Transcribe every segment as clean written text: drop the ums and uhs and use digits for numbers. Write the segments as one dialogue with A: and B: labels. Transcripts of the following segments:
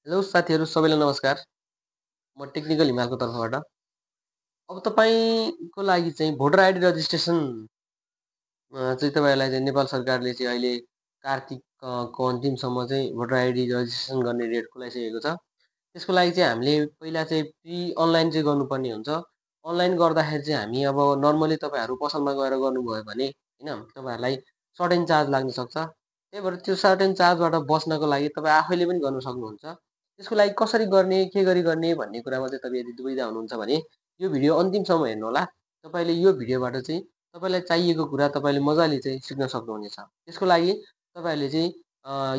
A: Hello साथीहरू सबैलाई नमस्कार। म टेक्निकल हिमालको तर्फबाट। अब तपाईँको लागि चाहिँ भोटर आइडी रजिस्ट्रेसन चाहिँ तपाईँहरूलाई चाहिँ नेपाल सरकारले चाहिँ अहिले कार्तिक को अन्तिमसम्म चाहिँ भोटर आइडी रजिस्ट्रेसन गर्ने डेट खुलाइसकेको छ। त्यसको लागि चाहिँ हामीले पहिला चाहिँ अनलाइन चाहिँ गर्नुपर्ने हुन्छ। अनलाइन गर्दाखेरि चाहिँ हामी अब नर्मली तपाईँहरू पसलमा गएर गर्नुभयो भने होइन तपाईँहरूलाई सर्टेन चार्ज लाग्न सक्छ। त्यही भएर त्यो सर्टेन चार्जबाट बच्नको लागि तपाईँ आफैले पनि गर्न सक्नुहुन्छ। त्यसको लागि कसरी गर्ने, के गरी गर्ने भन्ने कुरामा चाहिँ तपाईँ यदि दुविधा हुनुहुन्छ भने यो भिडियो अन्तिमसम्म हेर्नुहोला। तपाईँले यो भिडियोबाट चाहिँ तपाईँलाई चाहिएको कुरा तपाईँले मजाले चाहिँ सिक्न सक्नुहुनेछ। त्यसको लागि तपाईँहरूले चाहिँ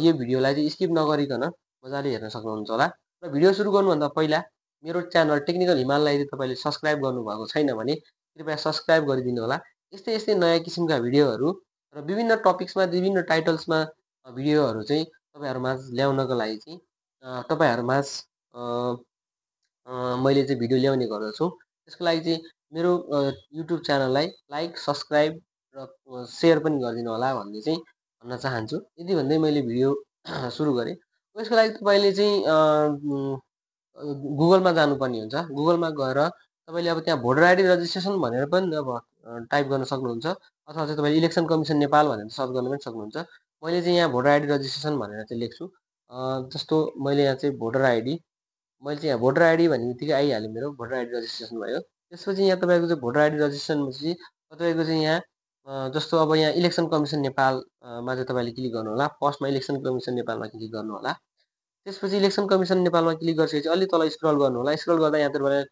A: यो भिडियोलाई चाहिँ स्किप नगरिकन मजाले हेर्न सक्नुहुन्छ होला। र भिडियो सुरु गर्नुभन्दा पहिला मेरो च्यानल टेक्निकल हिमाललाई यदि तपाईँले सब्सक्राइब गर्नुभएको छैन भने कृपया सब्सक्राइब गरिदिनु होला। यस्तै यस्तै नयाँ किसिमका भिडियोहरू र विभिन्न टपिक्समा विभिन्न टाइटल्समा भिडियोहरू चाहिँ तपाईँहरूमाझ ल्याउनको लागि चाहिँ तपाईँहरूमाझ मैले चाहिँ भिडियो ल्याउने गर्दछु। त्यसको लागि चाहिँ मेरो युट्युब च्यानललाई लाइक, सब्सक्राइब र सेयर पनि गरिदिनु होला भन्ने चाहिँ भन्न चाहन्छु। यति भन्दै मैले भिडियो सुरु गरेँ। यसको लागि तपाईँले चाहिँ गुगलमा जानुपर्ने हुन्छ। गुगलमा गएर तपाईँले अब त्यहाँ भोटर आइडी रजिस्ट्रेसन भनेर पनि अब टाइप गर्न सक्नुहुन्छ, अथवा चाहिँ तपाईँले इलेक्सन कमिसन नेपाल भनेर सर्च गर्न पनि सक्नुहुन्छ। मैले चाहिँ यहाँ भोटर आइडी रजिस्ट्रेसन भनेर चाहिँ लेख्छु। जस्तो मैले यहाँ चाहिँ भोटर आइडी मैले चाहिँ यहाँ भोटर आइडी भन्ने बित्तिकै आइहाल्यो, मेरो भोटर आइडी रजिस्ट्रेसन भयो। त्यसपछि यहाँ तपाईँको चाहिँ भोटर आइडी रजिस्ट्रेसनपछि तपाईँको चाहिँ यहाँ जस्तो अब यहाँ इलेक्सन कमिसन नेपालमा चाहिँ तपाईँले क्लिक गर्नु होला। फर्स्टमा इलेक्सन कमिसन नेपालमा क्लिक गर्नु होला। त्यसपछि इलेक्सन कमिसन नेपालमा क्लिक गरिसकेपछि अलि तल स्क्रल गर्नु होला। स्क्रल गर्दा यहाँ तपाईँलाई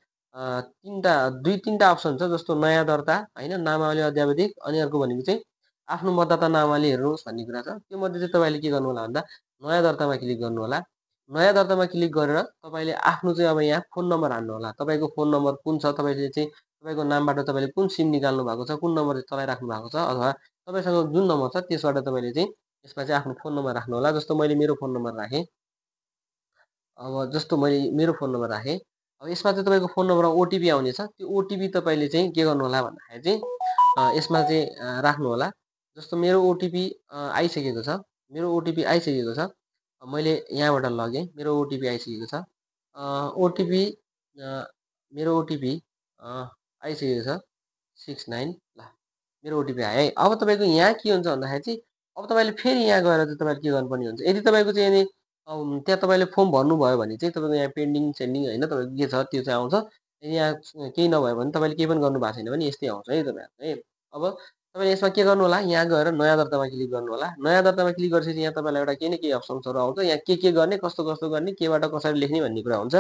A: दुई तिनवटा अप्सन छ, जस्तो नयाँ दर्ता होइन, नामावली अद्यावधिक, अनि अर्को भनेको चाहिँ आफ्नो मतदाता नामावली हेर्नुहोस् भन्ने कुरा छ। त्यो मध्ये चाहिँ तपाईँले के गर्नु होला भन्दा नयाँ दर्तामा क्लिक गर्नु होला। नयाँ दर्तामा क्लिक गरेर तपाईँले आफ्नो चाहिँ अब यहाँ फोन नम्बर हाल्नु होला। तपाईँको फोन नम्बर कुन छ, तपाईँले चाहिँ तपाईँको नामबाट तपाईँले कुन सिम निकाल्नु भएको छ, कुन नम्बर चलाइराख्नु भएको छ, अथवा तपाईँसँग जुन नम्बर छ त्यसबाट तपाईँले चाहिँ यसमा चाहिँ आफ्नो फोन नम्बर राख्नु होला। जस्तो मैले मेरो फोन नम्बर राखेँ। अब जस्तो मैले मेरो फोन नम्बर राखेँ। अब यसमा चाहिँ तपाईँको फोन नम्बरमा ओटिपी आउनेछ। त्यो ओटिपी तपाईँले चाहिँ के गर्नु होला भन्दाखेरि चाहिँ यसमा चाहिँ राख्नु होला। जस्तो मेरो ओटिपी आइसकेको छ। मेरो ओटिपी आइसकेको छ। मैले यहाँबाट लगेँ, मेरो ओटिपी आइसकेको छ। ओटिपी मेरो ओटिपी आइसकेको छ 69। ल, मेरो ओटिपी आयो है। अब तपाईँको यहाँ के हुन्छ भन्दाखेरि चाहिँ अब तपाईँले फेरि यहाँ गएर चाहिँ तपाईँले के गर्नुपर्ने हुन्छ, यदि तपाईँको चाहिँ यदि त्यहाँ तपाईँले फर्म भर्नुभयो भने चाहिँ तपाईँको यहाँ पेन्डिङ सेन्डिङ होइन, तपाईँको के छ त्यो चाहिँ आउँछ। यहाँ केही नभयो भने तपाईँले केही पनि गर्नु भएको छैन भने यस्तै आउँछ है तपाईँहरूको है। अब तपाईँले यसमा के गर्नु होला, यहाँ गएर नयाँ दर्तामा क्लिक गर्नु होला। नयाँ दर्तामा क्लिक गरेपछि यहाँ तपाईँलाई एउटा केही न केही अप्सन्सहरू आउँछ। यहाँ के गर्ने, कस्तो कस्तो गर्ने, केबाट कसरी लेख्ने भन्ने कुरा हुन्छ।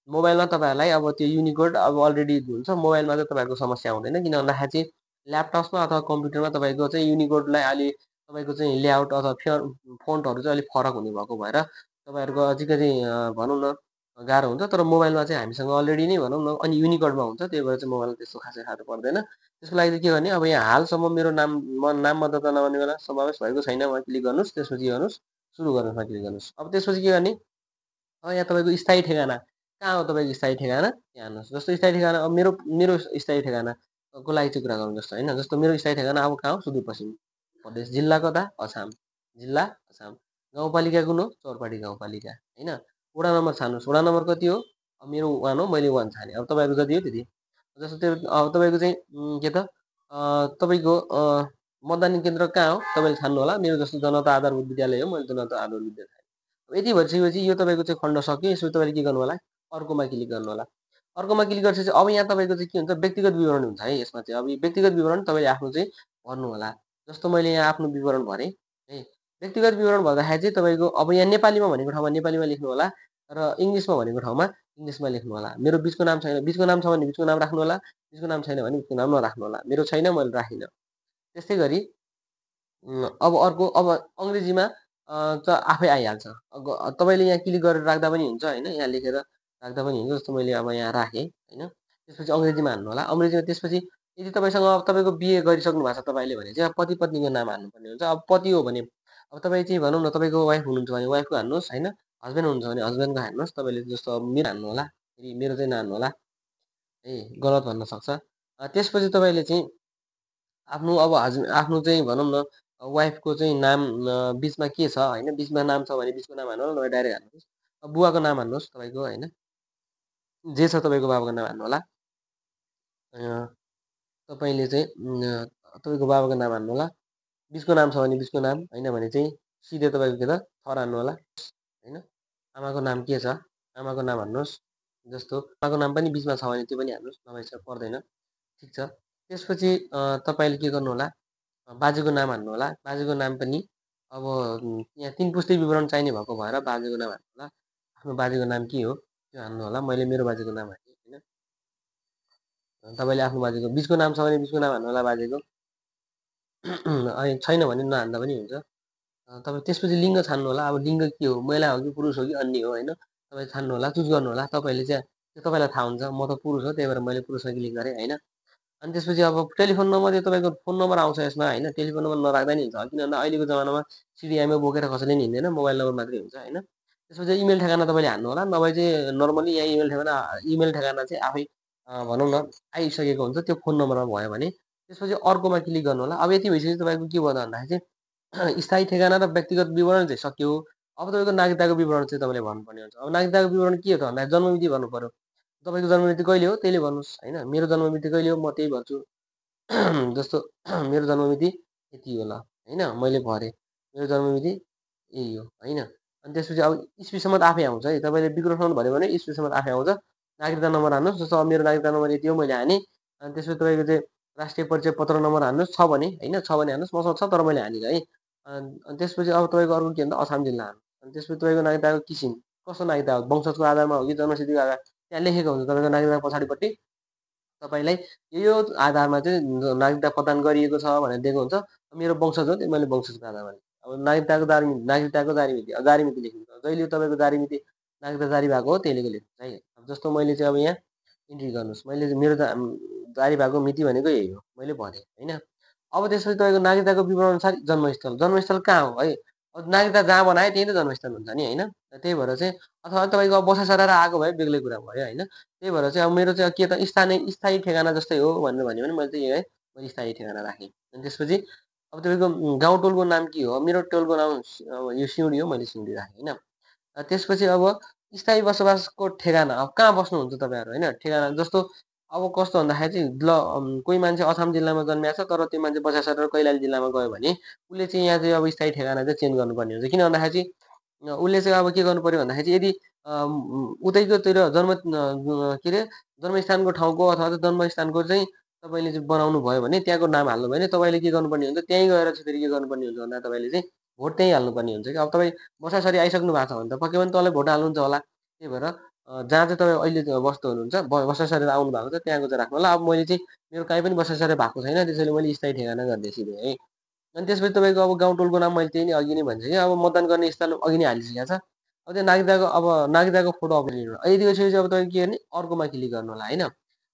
A: मोबाइलमा तपाईँहरूलाई अब त्यो युनिकोड अब अलरेडी हुन्छ। मोबाइलमा चाहिँ तपाईँहरूको समस्या आउँदैन, किन भन्दाखेरि चाहिँ ल्यापटपमा अथवा कम्प्युटरमा तपाईँको चाहिँ युनिकोडलाई अलि तपाईँको चाहिँ लेआउट अथवा फोन्टहरू चाहिँ अलिक फरक हुने भएको भएर तपाईँहरूको अलिकति भनौँ न गाह्रो हुन्छ। तर मोबाइलमा चाहिँ हामीसँग अलरेडी नै भनौँ न अनि युनिकोडमा हुन्छ, त्यही भएर चाहिँ मोबाइलमा त्यस्तो खासै साह्रो पर्दैन। त्यसको लागि चाहिँ के गर्ने, अब यहाँ हालसम्म मेरो नाम मतदाता नहुने बेला समावेश भएको छैन उहाँ क्लिक गर्नुहोस्। त्यसपछि के गर्नुहोस्, सुरु गर्नुहोस् क्लिक गर्नुहोस्। अब त्यसपछि के गर्ने, अब यहाँ तपाईँको स्थायी ठेगाना कहाँ हो, तपाईँको स्थायी ठेगाना यहाँ हाल्नुहोस्। जस्तो स्थायी ठेगाना अब मेरो मेरो स्थायी ठेगानाको लागि चाहिँ कुरा गरौँ जस्तो होइन। जस्तो मेरो स्थायी ठेगाना अब कहाँ हो, सुदूरपश्चिम प्रदेश, जिल्ला कता, अछाम, जिल्ला अछाम, गाउँपालिका कुन हो, चौरपाटी गाउँपालिका होइन। वडा नम्बर छान्नुहोस्, वडा नम्बर कति हो, अब मेरो 1 हो, मैले 1 छाने। अब तपाईँको जति हो त्यति। जस्तो त्यो अब तपाईँको चाहिँ के त तपाईँको मतदान केन्द्र कहाँ हो तपाईँले छान्नु होला। मेरो जस्तो जनता आधारभूत विद्यालय हो, मैले जनता आधारभूत विद्यालय। अब यति भइसकेपछि यो तपाईँको चाहिँ खण्ड सक्यो। यसपछि तपाईँले के गर्नु होला, अर्कोमा क्लिक गर्नु होला। अर्कोमा क्लिक गरेपछि अब यहाँ तपाईँको चाहिँ के हुन्छ, व्यक्तिगत विवरण हुन्छ है। यसमा चाहिँ अब व्यक्तिगत विवरण तपाईँले आफ्नो चाहिँ भर्नु होला। जस्तो मैले यहाँ आफ्नो विवरण भरेँ है। व्यक्तिगत विवरण भर्दाखेरि चाहिँ तपाईँको अब यहाँ नेपालीमा भनेको ठाउँमा नेपालीमा लेख्नु होला, र इङ्ग्लिसमा भनेको ठाउँमा इङ्ग्लिसमा लेख्नु होला। मेरो बिचको नाम छैन, बिचको नाम छ भने बिचको नाम राख्नु होला, बिचको नाम छैन भने बिचको नाम नराख्नु होला। मेरो छैन, मैले राखिनँ। त्यस्तै गरी अब अर्को, अब अङ्ग्रेजीमा त आफै आइहाल्छ। तपाईँले यहाँ क्लिक गरेर राख्दा पनि हुन्छ होइन, यहाँ लेखेर राख्दा पनि हुन्छ। जस्तो मैले अब यहाँ राखेँ होइन। त्यसपछि अङ्ग्रेजीमा हाल्नु होला, अङ्ग्रेजीमा। त्यसपछि यदि तपाईँसँग अब तपाईँको बिहे गरिसक्नु भएको छ तपाईँले भने चाहिँ अब पति पत्नीको नाम हाल्नुपर्ने हुन्छ। अब पति हो भने अब तपाईँ चाहिँ भनौँ न तपाईँको वाइफ हुनुहुन्छ भने वाइफको हाल्नुहोस् होइन, हस्बेन्ड हुनुहुन्छ भने हस्बेन्डको हाल्नुहोस्। तपाईँले जस्तो अब मेरो हाल्नु होला, फेरि मेरो चाहिँ नहाल्नु होला है, गलत भन्न सक्छ। त्यसपछि तपाईँले चाहिँ आफ्नो अब आफ्नो चाहिँ भनौँ न वाइफको चाहिँ नाम बिचमा के छ होइन, बिचमा नाम छ भने बिचको नाम हाल्नु होला, नभए डाइरेक्ट हाल्नुहोस्। बुवाको नाम हान्नुहोस् तपाईँको होइन, जे छ तपाईँको बाबाको नाम हान्नु होला। तपाईँले चाहिँ तपाईँको बाबाको नाम हान्नु होला। बिचको नाम छ भने बिचको नाम, होइन भने चाहिँ सिधै तपाईँको के त थर हान्नु होला होइन। आमाको नाम के छ, आमाको नाम हान्नुहोस्। जस्तो आमाको नाम पनि बिचमा छ भने त्यो पनि हान्नुहोस्, नभए चाहिँ पर्दैन। ठिक छ। त्यसपछि तपाईँले के गर्नु होला, बाजेको नाम हान्नु होला। बाजेको नाम पनि अब यहाँ 3 पुस्ते विवरण चाहिने भएको भएर बाजेको नाम हान्नु होला। आफ्नो बाजेको नाम के हो त्यो हान्नु होला। मैले मेरो बाजेको नाम हालेँ होइन। तपाईँले आफ्नो बाजेको बिचको नाम छ भने बिचको नाम हान्नु होला बाजेको। अनि छैन भने नहान्दा पनि हुन्छ। तपाईँ त्यसपछि लिङ्ग छान्नु होला। अब लिङ्ग के हो, महिला हो कि पुरुष हो कि अन्य हो होइन, तपाईँ छान्नु होला, चुज गर्नु होला। तपाईँले चाहिँ त्यो तपाईँलाई थाहा हुन्छ, म त पुरुष हो त्यही भएर मैले पुरुषमा क्लिक गरेँ होइन। अनि त्यसपछि अब टेलिफोन नम्बर, यो तपाईँको फोन नम्बर आउँछ यसमा होइन। टेलिफोन नम्बर नराख्दा नि हुन्छ, किन भन्दा अहिलेको जमानामा सिडिएमए बोकेर कसैले नि हिँड्दैन, मोबाइल नम्बर मात्रै हुन्छ होइन। त्यसपछि इमेल ठेगाना तपाईँले हान्नु होला, नभए चाहिँ नर्मली यहाँ इमेल ठेगाना चाहिँ आफै भनौँ न आइसकेको हुन्छ त्यो फोन नम्बरमा भयो भने। त्यसपछि अर्कोमा क्लिक गर्नु होला। अब यति भइसकेपछि तपाईँको के भयो त भन्दाखेरि चाहिँ स्थायी ठेगाना र व्यक्तिगत विवरण चाहिँ सक्यो। अब तपाईँको नागरिकताको विवरण चाहिँ तपाईँले भन्नुपर्ने हुन्छ। अब नागरिकताको विवरण के हो त भन्दाखेरि जन्ममिति भन्नु पर्यो। तपाईँको जन्ममिति कहिले हो त्यसले भन्नुहोस् होइन। मेरो जन्ममिति कहिले हो म त्यही भन्छु। जस्तो मेरो जन्ममिति यति होला होइन, मैले भरेँ मेरो जन्ममिति यही हो होइन। अनि त्यसपछि अब इस्वीसम्म आफै आउँछ है। तपाईँले विक्रमसम्म भन्यो भने इस्वीसम्म आफै आउँछ। नागरिकता नम्बर हान्नुहोस्। जस्तो अब मेरो नागरिकता नम्बर यति हो मैले हानेँ। अनि त्यसपछि तपाईँको चाहिँ राष्ट्रिय परिचय पत्र नम्बर हान्नुहोस्, छ भने होइन, छ भने हान्नुहोस्, मसँग छ तर मैले हानिनँ है। अनि त्यसपछि अब तपाईँको अर्को के भन्दा अछाम जिल्ला हान्नु। अनि त्यसपछि तपाईँको नागरिकताको किसिम कस्तो नागरिकता हो, वंशजको आधारमा हो कि जन्मसिद्धिको आधार, त्यहाँ लेखेको हुन्छ तपाईँको नागरिकता पछाडिपट्टि तपाईँलाई यो आधारमा चाहिँ नागरिकता प्रदान गरिएको छ भनेर दिएको हुन्छ। मेरो वंशज हो त्यो मैले वंशजको आधारमा अब नागरिकताको जारी मिति लेख्नुहुन्छ। जहिले तपाईँको जारी मिति नागरिकता जारी भएको हो त्यसले लेख्नुहुन्छ है। अब जस्तो मैले चाहिँ अब यहाँ इन्ट्री गर्नुहोस्, मैले मेरो जारी भएको मिति भनेको यही हो, मैले भनेँ होइन। अब त्यसपछि तपाईँको नागरिकताको विवरण अनुसार जन्मस्थल कहाँ हो है। अब नागरिकता जहाँ बनायो त्यही त जन्मस्थल हुन्छ नि होइन। त्यही भएर चाहिँ अथवा तपाईँको अब बसा सरेर आएको भए बेग्लै कुरा भयो होइन। त्यही भएर चाहिँ अब मेरो चाहिँ के त स्थायी ठेगाना जस्तै हो भनेर भन्यो भने मैले चाहिँ है मैले स्थायी ठेगाना राखेँ। अनि त्यसपछि अब तपाईँको गाउँ टोलको नाम के हो, मेरो टोलको नाम यो सिउँडी हो, मैले सिउँडी राखेँ होइन। त्यसपछि अब स्थायी बसोबासको ठेगाना, अब कहाँ बस्नुहुन्छ तपाईँहरू होइन। ठेगाना जस्तो अब कस्तो भन्दाखेरि चाहिँ कोही मान्छे अछाम जिल्लामा जन्मिएको छ तर त्यो मान्छे बसा सरेर कैलाली जिल्लामा गयो भने उसले चाहिँ यहाँ चाहिँ अब स्थायी ठेगाना चाहिँ चेन्ज गर्नुपर्ने हुन्छ। किन भन्दाखेरि चाहिँ उसले चाहिँ अब के गर्नु पर्यो भन्दाखेरि चाहिँ यदि उतैकोतिर के अरे जन्मस्थानको ठाउँको अथवा जन्मस्थानको चाहिँ तपाईँले चाहिँ बनाउनु भयो भने त्यहाँको नाम हाल्नु भयो भने तपाईँले के गर्नुपर्ने हुन्छ, त्यहीँ गएर चाहिँ फेरि के गर्नुपर्ने हुन्छ भन्दा तपाईँले चाहिँ भोट त्यहीँ हाल्नुपर्ने हुन्छ कि। अब तपाईँ बसासरी आइसक्नु भएको छ भने त पक्कै पनि तपाईँलाई भोट हाल्नुहुन्छ होला। त्यही भएर जहाँ चाहिँ तपाईँ अहिले बस्नु हुनुहुन्छ बसासरी आउनु भएको छ त्यहाँको चाहिँ राख्नु होला। अब मैले चाहिँ मेरो कहीँ पनि बसासरी भएको छैन, त्यसैले मैले स्थायी ठेगाना गरिदिएँ सिधै है। अनि त्यसपछि तपाईँको अब गाउँ टोलको नाम मैले त्यही नै अघि नै भनिसकेँ। अब मतदान गर्ने स्थल अघि नै हालिसकेको छ। अब त्यो नागरिकताको फोटो अपलोड लिनु यदि गइसकेपछि अब तपाईँ के गर्ने अर्कोमा क्लिक गर्नु होला होइन।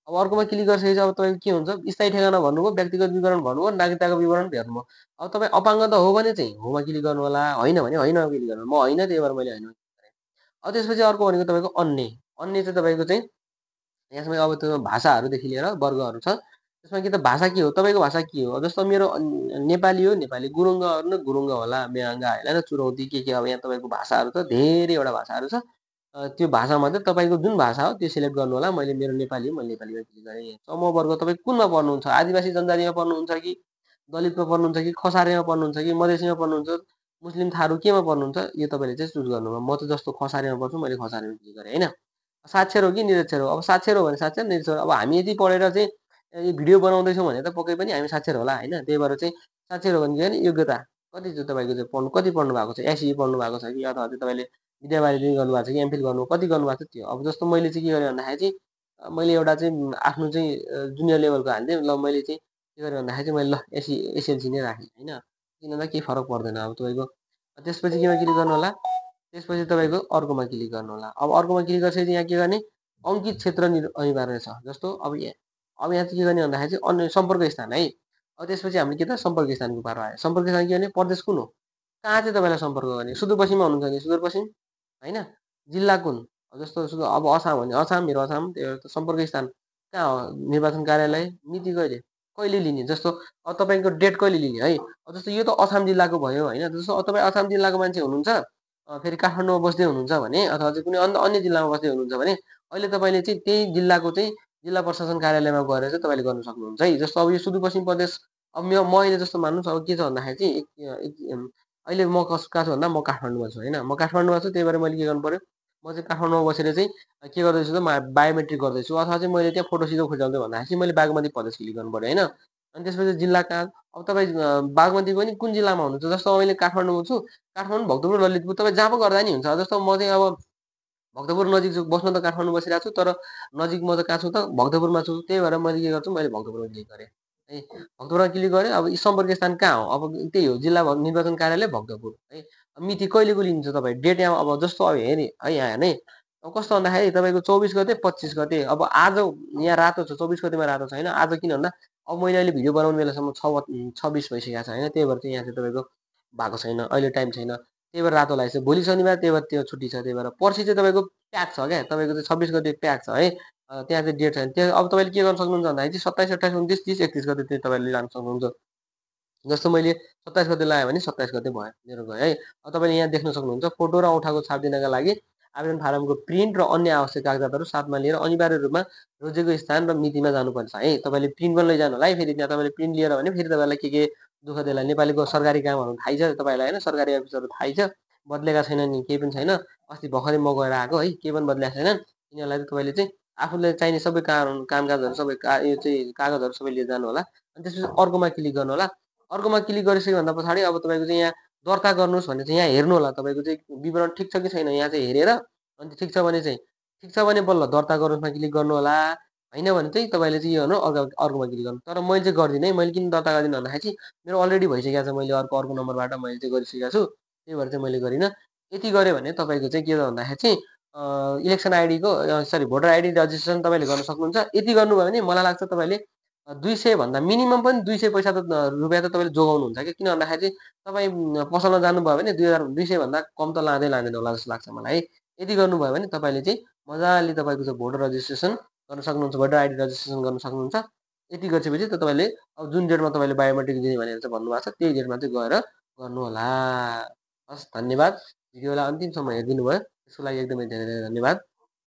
A: अब अर्कोमा क्लिक गरिसकेपछि अब तपाईँको के हुन्छ, स्थायी ठेगाना भन्नुभयो, व्यक्तिगत विवरण भन्नुभयो, नागरिकताको विवरण हेर्नुभयो। अब तपाईँ अपाङ्ग त हो भने चाहिँ होमा क्लिक गर्नु होला, होइन भने होइनमा क्लिक गर्नु। म होइन त्यही भएर मैले होइन गरेँ। अब त्यसपछि अर्को भनेको तपाईँको अन्य चाहिँ तपाईँको चाहिँ यसमा अब त्यो भाषाहरूदेखि लिएर वर्गहरू छ। त्यसमा कि त भाषा के हो, तपाईँको भाषा के हो। जस्तो मेरो नेपाली हो, नेपाली गुरुङ्गहरू न गुरुङ्ग होला, म्याङ्गा होइन चुरौती के अब यहाँ तपाईँको भाषाहरू छ, धेरैवटा भाषाहरू छ। त्यो भाषामध्ये तपाईँको जुन भाषा हो त्यो सिलेक्ट गर्नु होला। मैले मेरो नेपाली हो, मैले नेपालीमा क्लिक गरेँ। समूह वर्ग तपाईँ कुनमा पर्नुहुन्छ, आदिवासी जनजातिमा पर्नुहुन्छ कि दलितमा पर्नुहुन्छ कि खसारेमा पर्नुहुन्छ कि मधेसीमा पर्नुहुन्छ, मुस्लिम थारू केमा पर्नुहुन्छ, यो तपाईँले चाहिँ चुज गर्नुभयो। म त जस्तो खसारेमा पर्छु, मैले खसारेमा क्लिक गरेँ होइन। साक्षर हो कि निरक्षर हो, अब साक्षर हो भने साक्षर, निरक्षर अब हामी यदि पढेर चाहिँ यो भिडियो बनाउँदैछौँ भने त पक्कै पनि हामी साक्षर होला होइन। त्यही भएर चाहिँ साक्षर हो भने के भने योग्यता कति चाहिँ तपाईँको चाहिँ कति पढ्नु भएको छ, एसई पढ्नु भएको छ कि अथवा चाहिँ तपाईँले विद्यावारिधि गर्नुभएको छ कि एमफिल गर्नु कति गर्नुभएको छ त्यो। अब जस्तो मैले चाहिँ के गरेँ भन्दाखेरि चाहिँ मैले एउटा चाहिँ आफ्नो चाहिँ जुनियर लेभलको हाल्थेँ। ल मैले चाहिँ के गरेँ भन्दाखेरि चाहिँ मैले ल एसएलसी नै राखेँ होइन, किन भन्दा केही फरक पर्दैन अब तपाईँको। त्यसपछि केमा क्लिक गर्नु होला, त्यसपछि तपाईँको अर्कोमा क्लिक गर्नु होला। अब अर्कोमा क्लिक गरिसकेपछि यहाँ के गर्ने, अङ्कित क्षेत्र अनिवार्य छ। जस्तो अब यहाँ चाहिँ के गर्ने भन्दाखेरि चाहिँ अन्य सम्पर्क स्थान है। अब त्यसपछि हामीले के त सम्पर्क स्थानको पारो आयो। सम्पर्क स्थान के भने प्रदेश कुन हो, कहाँ चाहिँ तपाईँलाई सम्पर्क गर्ने, सुदूरपश्चिममा हुनुहुन्छ भने सुदूरपश्चिम होइन, जिल्ला कुन जस्तो अब अछाम भने अछाम, मेरो अछाम, त्यो सम्पर्क स्थान कहाँ हो, निर्वाचन कार्यालय, मिति कहिले कहिले लिने, जस्तो अब तपाईँको डेट कहिले लिने है। जस्तो यो त अछाम जिल्लाको भयो होइन। जस्तो तपाईँ अछाम जिल्लाको मान्छे हुनुहुन्छ, फेरि काठमाडौँमा बस्दै हुनुहुन्छ भने अथवा चाहिँ कुनै अन्य जिल्लामा बस्दै हुनुहुन्छ भने अहिले तपाईँले चाहिँ त्यही जिल्लाको चाहिँ जिल्ला प्रशासन कार्यालयमा गएर चाहिँ तपाईँले गर्न सक्नुहुन्छ है। जस्तो अब यो सुदूरपश्चिम प्रदेश अब म अहिले जस्तो मान्नुहोस् अब के छ भन्दाखेरि चाहिँ अहिले म कहाँ छु भन्दा म काठमाडौँमा छु होइन। म काठमाडौँमा छु त्यही भएर मैले के गर्नु पर्यो म चाहिँ काठमाडौँमा बसेर चाहिँ के गर्दैछु त बायोमेट्रिक गर्दैछु अथवा चाहिँ मैले त्यहाँ फोटो सिधो खिचाउँदै भन्दाखेरि चाहिँ मैले बागमती प्रदेश क्लिक गर्नु पर्यो होइन। अनि त्यसपछि जिल्ला कहाँ अब तपाईँ बागमती पनि कुन जिल्लामा हुनुहुन्छ जस्तो अहिले काठमाडौँमा छु काठमाडौँ भक्तपुर ललितपुर तपाईँ जहाँ पो गर्दा नि हुन्छ। जस्तो म चाहिँ अब भक्तपुर नजिक छु बस्न त काठमाडौँ बसिरहेको छु तर नजिक म त कहाँ छु त भक्तपुरमा छु त्यही भएर मैले के गर्छु मैले भक्तपुरमा क्लिक गरेँ है। भक्तपुरमा क्लिक गरेँ अब सम्पर्क स्थान कहाँ हो अब त्यही हो जिल्ला निर्वाचन कार्यालय भक्तपुर है। मिति कहिलेको लिन्छ तपाईँ डेट यहाँ अब जस्तो अब हेरेँ है यहाँ हेर्ने अब कस्तो भन्दाखेरि तपाईँको 24 गते 25 गते अब आज यहाँ रातो छ 24 गतेमा रातो छ होइन। आज किन भन्दा अब मैले अहिले भिडियो बनाउने बेलासम्म 26 भइसकेको छ होइन। त्यही भएर चाहिँ यहाँ चाहिँ तपाईँको भएको छैन अहिले टाइम छैन त्यही भएर रातो लागेको छ। भोलि शनिबार त्यही भएर त्यो छुट्टी छ त्यही भएर पर्सि चाहिँ तपाईँको प्याक छ क्या तपाईँको चाहिँ 26 गते प्याक छ है। त्यहाँ चाहिँ डेट छैन त्यो अब तपाईँले के गर्न सक्नुहुन्छ भन्दाखेरि चाहिँ 27 28 29 30 31 गते चाहिँ तपाईँले लान सक्नुहुन्छ। जस्तो मैले 27 गते लगाएँ भने 27 गते भयो मेरो गयो है। अब तपाईँले यहाँ देख्न सक्नुहुन्छ फोटो र औँठाको छाप दिनका लागि आवेदन फारमको प्रिन्ट र अन्य आवश्यक कागजातहरू साथमा लिएर अनिवार्य रूपमा रोजेको स्थान र मितिमा जानुपर्छ है। तपाईँले प्रिन्ट पनि लैजानु होला है। फेरि त्यहाँ तपाईँले प्रिन्ट लिएर भने फेरि तपाईँलाई के दुःख देला नेपालीको सरकारी कामहरू थाहै छ तपाईँलाई होइन। सरकारी अफिसहरू थाहै छ बदलेका छैनन् नि केही पनि छैन। अस्ति भर्खरै म गएर आएको है केही पनि बदलेका छैनन्। यिनीहरूलाई चाहिँ तपाईँले चाहिँ आफूलाई चाहिने सबै कामकाजहरू सबै यो चाहिँ कागजहरू सबै लिएर जानु होला। अनि त्यसपछि अर्कोमा क्लिक गर्नु होला। अर्कोमा क्लिक गरिसकेभन्दा पछाडि अब तपाईँको चाहिँ यहाँ दर्ता गर्नुहोस् भने चाहिँ यहाँ हेर्नु होला तपाईँको चाहिँ विवरण ठिक छ कि छैन यहाँ चाहिँ हेरेर अनि ठिक छ भने बल्ल दर्ता गर्नुहोसमा क्लिक गर्नु होला। होइन भने चाहिँ तपाईँले चाहिँ यो गर्नु अर्कोमा क्लिक गर्नु। तर मैले चाहिँ गर्दिनँ है। मैले किन दर्ता गर्दिनँ भन्दाखेरि चाहिँ मेरो अलरेडी भइसकेको छ मैले अर्को नम्बरबाट मैले चाहिँ गरिसकेको छु त्यही भएर चाहिँ मैले गरिनँ। यति गऱ्यो भने तपाईँको चाहिँ के छ भन्दाखेरि चाहिँ इलेक्सन आइडीको सरी भोटर आइडी रजिस्ट्रेसन तपाईँले गर्न सक्नुहुन्छ। यति गर्नुभयो भने मलाई लाग्छ तपाईँले 200 भन्दा मिनिमम पनि 200 पैसा त रुपियाँ त तपाईँले जोगाउनुहुन्छ कि किन भन्दाखेरि चाहिँ तपाईँ पसलमा जानुभयो भने 200 भन्दा कम त लाँदैन होला जस्तो लाग्छ मलाई है। यति गर्नुभयो भने तपाईँले चाहिँ मजाले तपाईँको चाहिँ भोटर रजिस्ट्रेसन गर्न सक्नुहुन्छ भोटर आइडी रजिस्ट्रेसन गर्न सक्नुहुन्छ। यति गरिसकेपछि त तपाईँले अब जुन डेटमा तपाईँले बायोमेट्रिक दिने भनेर चाहिँ भन्नुभएको छ त्यही डेटमा चाहिँ गएर गर्नु होला। हस् धन्यवाद भिडियोलाई अन्तिमसम्म हेरिदिनु भयो त्यसको लागि एकदमै धेरै धेरै धन्यवाद।